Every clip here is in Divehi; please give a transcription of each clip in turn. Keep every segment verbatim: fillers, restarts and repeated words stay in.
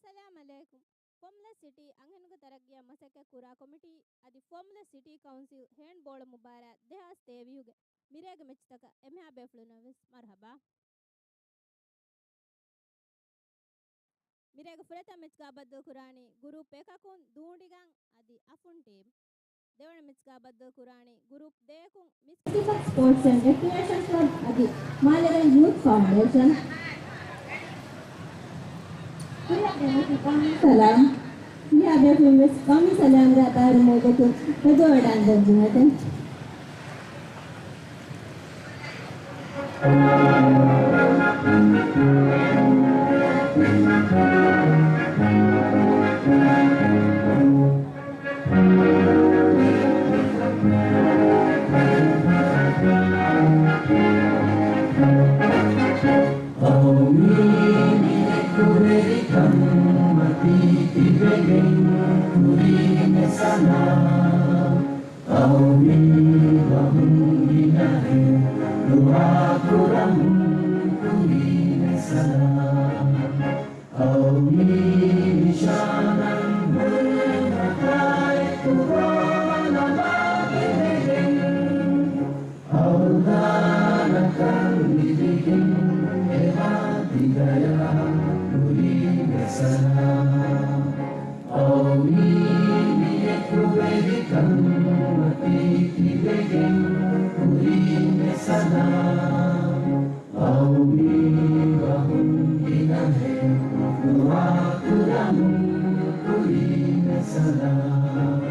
އައްސަލާމް ޢަލައިކުމް. ފޮމުލަ ސިޓީ އަންހެނުންގެ ތަރައްގީއަށް މަސައްކަތް ކުރާ ކޮމިޓީ އަދި ފޮމުލަ ސިޓީ ކައުންސިލް ހޭންޑްބޯޅަ މުބާރާތް ދެހާސް ތޭވީހުގެ މިރޭގެ މެޗްތަކަށް އެމެހާ ބޭފުޅުންނަށް ވެސް މަރުޙަބާ. މިރޭގެ ފުރަތަމަ މެޗްގަ ބައްދަލުކުރާނީ ގުރޫޕް އެކަކުން ދޫނޑިގަން އަދި އަފުން ޓީމް. ދެވަނަ މެޗްގަ ބައްދަލުކުރާނީ ގުރޫޕް ދޭކުން މިސް ސްޕޯޓްސް އެންޑް ރެކްރިއޭޝަން ކްލަބް އަދި މާލެގަން ޔޫތް ފައުންޑޭޝަން. ސަލާމް. މިހާ ބޭފުޅުން ވެސް ގައުމީ ސަލާމްގެ ބައިވެރި މައިގަތުން ހެދުވަޑައިގެން ދެއްވުމަށް. ޤައުމީ ބަހުން ގިނަހެން ދުޢާ ކުރަމުން ކުރީމެ ސަލާމް. ޤައުމީ ނިޝާނަށް ހުރި ހަދާއެކު ރޯވަނަ މާގިނައިގެން، އަވްލާނަކަށް ލިބިގެން އެވާ ތިގަޔާ ކުރީމެ ސަލާމް. ޤައުމީ މިއެކުވެރިކަން މަތީ ތިބެގެން ކުރީމެ ސަލާމް. ޤައުމީ ބަހުން ގިނަހެން ދުޢާ ކުރަމުން ކުރީމެ ސަލާމް.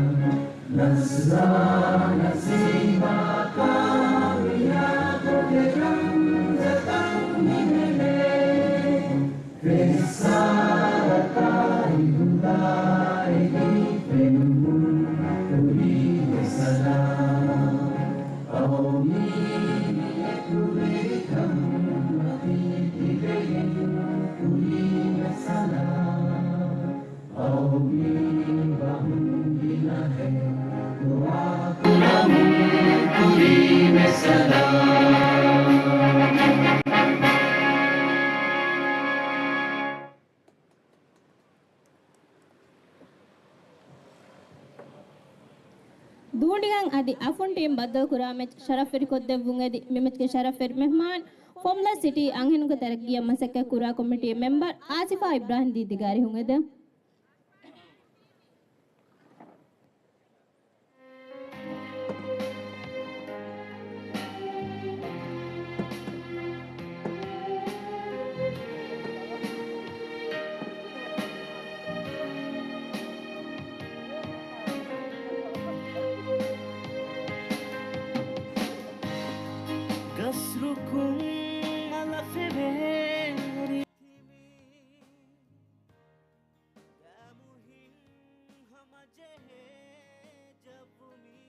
ނަޞްރާ ނަސީބާ ކާމިޔާބުގެ ރަންޖަތައް މިނެނޭ. ފެއްސާރަތާއި ހުދާއެކީ ފެނުމުން ކުރީމެ ސަލާމް. ޤައުމީ މިއެކުވެރިކަން މަތީ ތިބެގެން ކުރީމެ ސަލާމް. ޤައުމީ ބަހުން ގިނަހެން ދުޢާ ކުރަމުން ކުރީމެ ސަލާމް. ދޫނޑިގަން އަދި އަފުން ޓީމް ބައްދަލުކުރާ މެޗް ޝަރަފްވެރިކޮށްދެއްވުން އެދި، މި މެޗްގެ ޝަރަފްވެރި މެހްމާން، ފޮމުލަ ސިޓީ އަންހެނުންގެ ތަރައްގީއަށް މަސައްކަތް ކުރާ ކޮމިޓީ މެމްބަރު އާސިފާ އިބްރާހިމް ދީދީގެ އަރިހުން އެދެން. ގަސްރުކުން އަލަށް ފެވޭ ރިތިމީ. ދާމުހިން ހަމަޖެހޭ ޖައްވުމީ،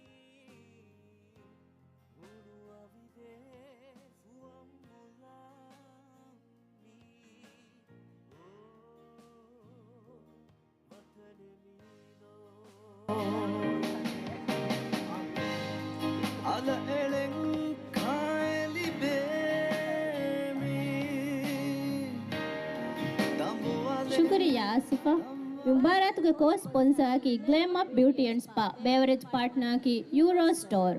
ހުޅުއަވިދޭ ފުވައްމުލާ މީ. އޯ، ވަތަނެ މީ ލޯ. އަލަށް އެޅެން ކާއެ ލިބޭ މީ. ޝުކުރިއްޔާ އާސިފާ. މި މުބާރާތުގެ ކޯ ސްޕޮންސަރއަކީ ގްލޭމް އަޕް ބިއުޓީ އެންޑް ސްޕާ، ބޭވަރޭޖް ޕާޓްނަރަކީ ޔޫރޯ ސްޓޯރ.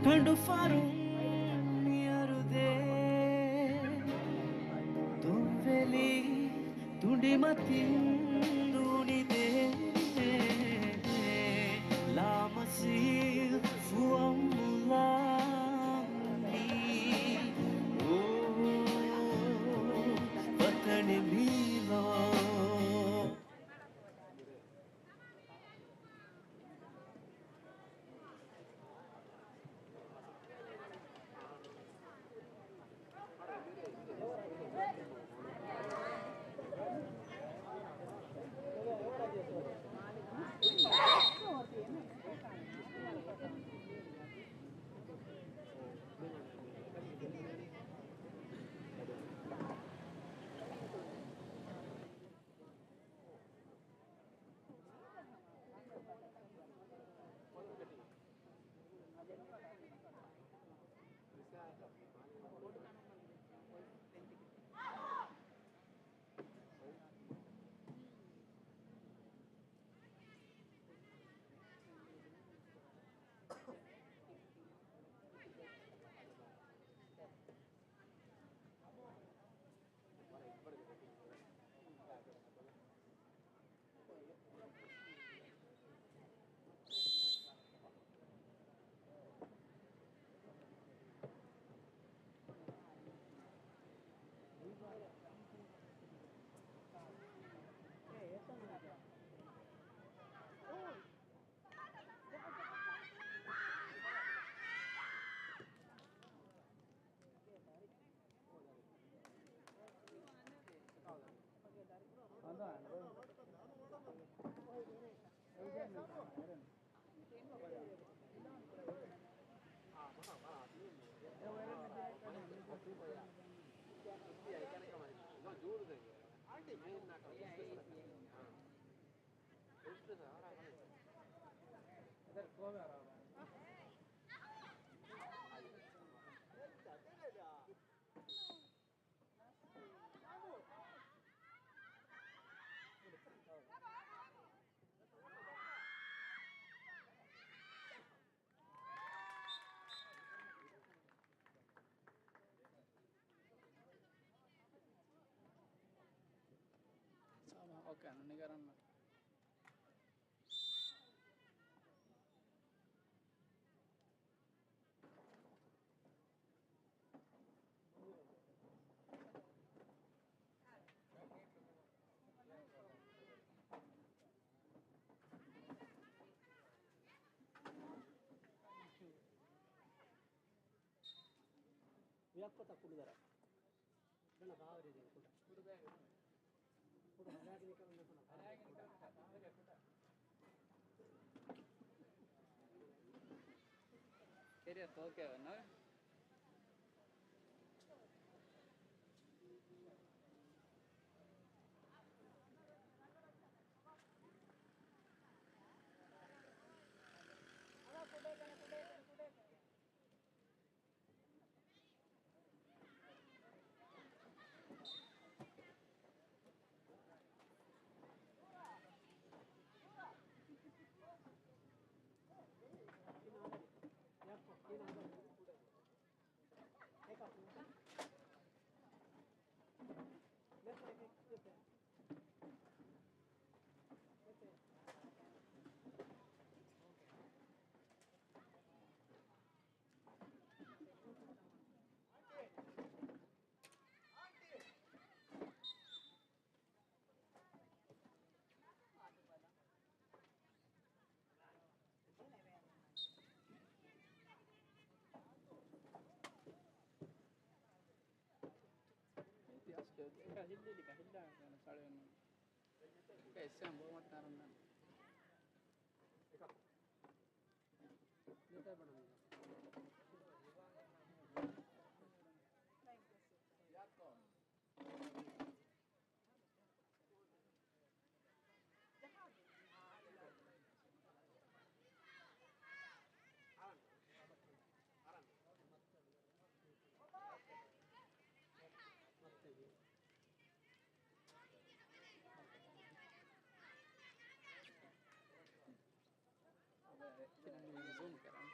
ކަނޑުފަރުން މިއަރުދޭ، ދޮންވެލި ތުނޑިމަތިން ދޫނިދޭ، ލާމަސީ ފުވައްމުލާނީ، އޯ، ވަތަނެއް މީލޯ. ސާމާ، އޯކޭ، ނިގަރަން. ވިޔައްކޮތަށް ކުޑަދަރަ. ދަނަ ބާވަރި ދޭ ކުޑަ. ކުޑަ ހަދާގެން ކަމަށް ނަކުނަ. ކެރިއަށް ތޯކޭ ނޯ. ޒޫމް ކަރަން.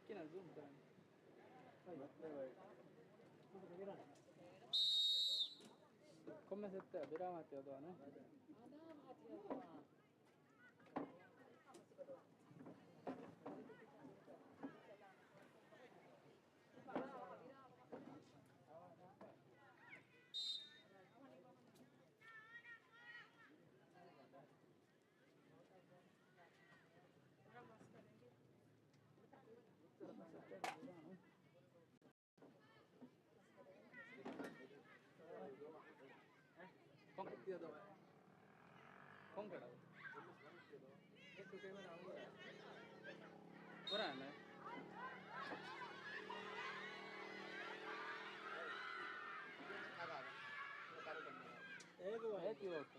ކިނަ ޒޫމް ކުރަން. ކޮންމެ ސެއްތަ ބިރާމާތި އޮދުވާނެ. ކޮންކަޑަ؟ ކުރާނެ. އޭގޮ އޭ ކިޔޯކަ؟